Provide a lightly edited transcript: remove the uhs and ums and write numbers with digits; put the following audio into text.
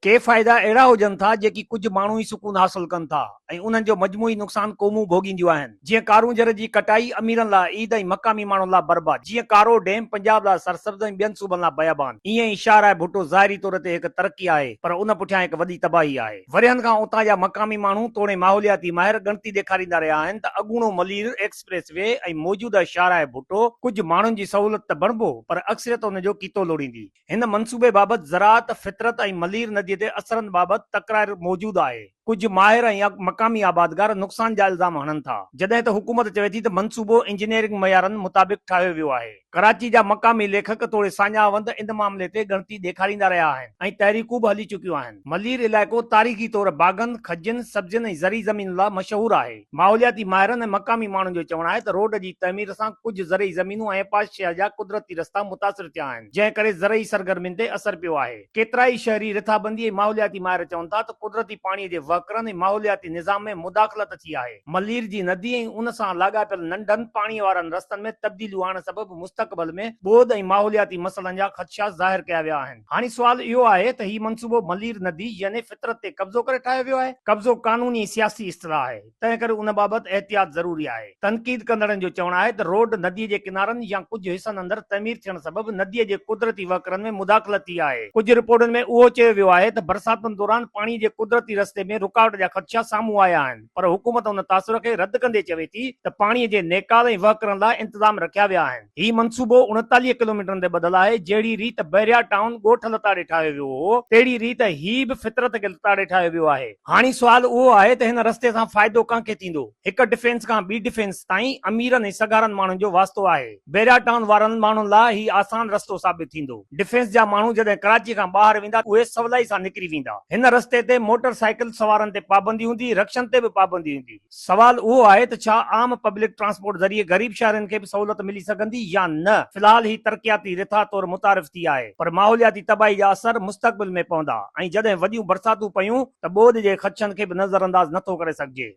ڪي فائدا اهڙا هجن ٿا جيڪي ڪجهه ماڻهو ئي سڪون حاصل ڪن ٿا ۽ انهن جو مجموعي نقصان قومون ڀوڳينديون آهن. جيئن ڪارونجهر جي ڪٽائي اميرن لاء عيد ۽ مقامي ماڻهن لاء برباد، جيئن ڪارو ڊيم پنجاب لاء سرسبز ۽ ٻين صوبن لاء بيابان، ايئن ئي شاهراهه ڀٽو ظاهري طور تي هڪ ترقي آهي پر ان پٺيان هڪ وڏي تباهي آهي. ورهين کان اتان جا مقامي ماڻهو توڻي ماحولياتي ماهر ڳڻتي ڏيکاريندا رهيا آهن ته اڳوڻو ملير ايڪسپريس وي ۽ موجوده شاهراهه ڀٽو ڪجهه ماڻهن جي سهولت ته بڻبو پر اڪثريت ان جو ڪيتو لوڙيندي. هن منصوبي بابت زراعت، فطرت ۽ ملير نديء تي اثرن بابت تڪرار موجود آهي. ڪجهه ماهر ۽ مقامي آبادگار نقصان جا الزام هڻن ٿا، جڏهن ته حڪومت چوي ٿي ته منصوبو انجنيئرنگ معيارن مطابق ٺاهيو ويو آهي. ڪراچي جا مقامي ليکڪ توڙي ساڃاهه وند ان معاملي تي ڳڻتي ڏيکاريندا رهيا آهن ۽ تحريڪون به هلي چڪيون آهن. ملير علائقو تاريخي طور باغن، کجين، سبزين ۽ زرعي زمينن لاء مشهور آهي. ماحولياتي ماهرن ۽ مقامي ماڻهن جو چوڻ آهي ته روڊ جي تعمير سان ڪجهه زرعي زمينون ۽ پاشيا جا قدرتي رستا متاثر ٿيا آهن، جنهن ڪري زرعي سرگرمين تي اثر پيو آهي. ڪيترائي شهري رٿابندي ۽ ماحولياتي ماهر چون ٿا ته قدرتي پاڻي جي وهڪرن ۽ ماحولياتي نظام ۾ مداخلت ٿي آهي. ملير جي ندي ۽ ان سان لاڳاپيل ننڍن پاڻي وارن رستن ۾ تبديليون آڻڻ سبب مستقبل ۾ ٻوڏ ۽ ماحولياتي مسئلن جا خدشا ظاهر ڪيا ويا آهن. هاڻي سوال اهو آهي ته هي منصوبو ملير ندي يعني فطرت تي قبضو ڪري ٺاهيو ويو آهي؟ قبضو قانوني ۽ سياسي اصطلاح آهي، تنهن ڪري ان بابت احتياط ضروري آهي. تنقيد ڪندڙن جو چوڻ آهي ته روڊ ندي جي ڪنارن يا ڪجهه حصن اندر تعمير ٿيڻ سبب ندي جي قدرتي وهڪرن ۾ مداخلت ٿي آهي. ڪجهه رپورٽن ۾ اهو چيو ويو آهي ته برساتن دوران پاڻي جي قدرتي رستي ۾ رڪاوٽ جا خدشا سامهون آيا آهن. پر حڪومت ان تاثر کي رد ڪندي چوي ٿي ته پاڻي جي نيڪال ۽ وهڪرن لاء انتظام رکيا ويا آهن. هي منصوبو 39 ڪلوميٽرن تي ٻڌل آهي، جهڙي ريت بحريا ٽائون ڳوٺ لتاڙي ٺاهيو ويو هو، تهڙي ريت هي به فطرت کي لتاڙي ٺاهيو ويو آهي. هاڻي سوال اهو آهي ته هن رستي سان فائدو ڪنهن کي ٿيندو؟ هڪ ڊفينس کان ٻي ڊفينس تائين اميرن ۽ سگهارن ماڻهن جو واسطو آهي. بحريا ٽائون وارن ماڻهن لاء هي آسان رستو ثابت ٿيندو. ڊفينس جا ماڻهو جڏهن ڪراچي کان ٻاهر ويندا اهي سولائي سان نڪري ويندا. هن رستي تي موٽر سائيڪل سوارن تي پابندي هوندي، رڪشن تي به پابندي هوندي. سوال اهو آهي ته ڇا عام پبلڪ ٽرانسپورٽ ذريعي غريب شهرين کي به سهولت ملي سگهندي يا نه؟ في الحال هي ترقياتي رٿا طور متعارف ٿي آهي پر ماحولياتي تباهي جا اثر مستقبل ۾ پوندا ۽ جڏهن وڏيون برساتون پيون ته ٻوڏ جي خدشن کي به نظرانداز نٿو ڪري سگهجي.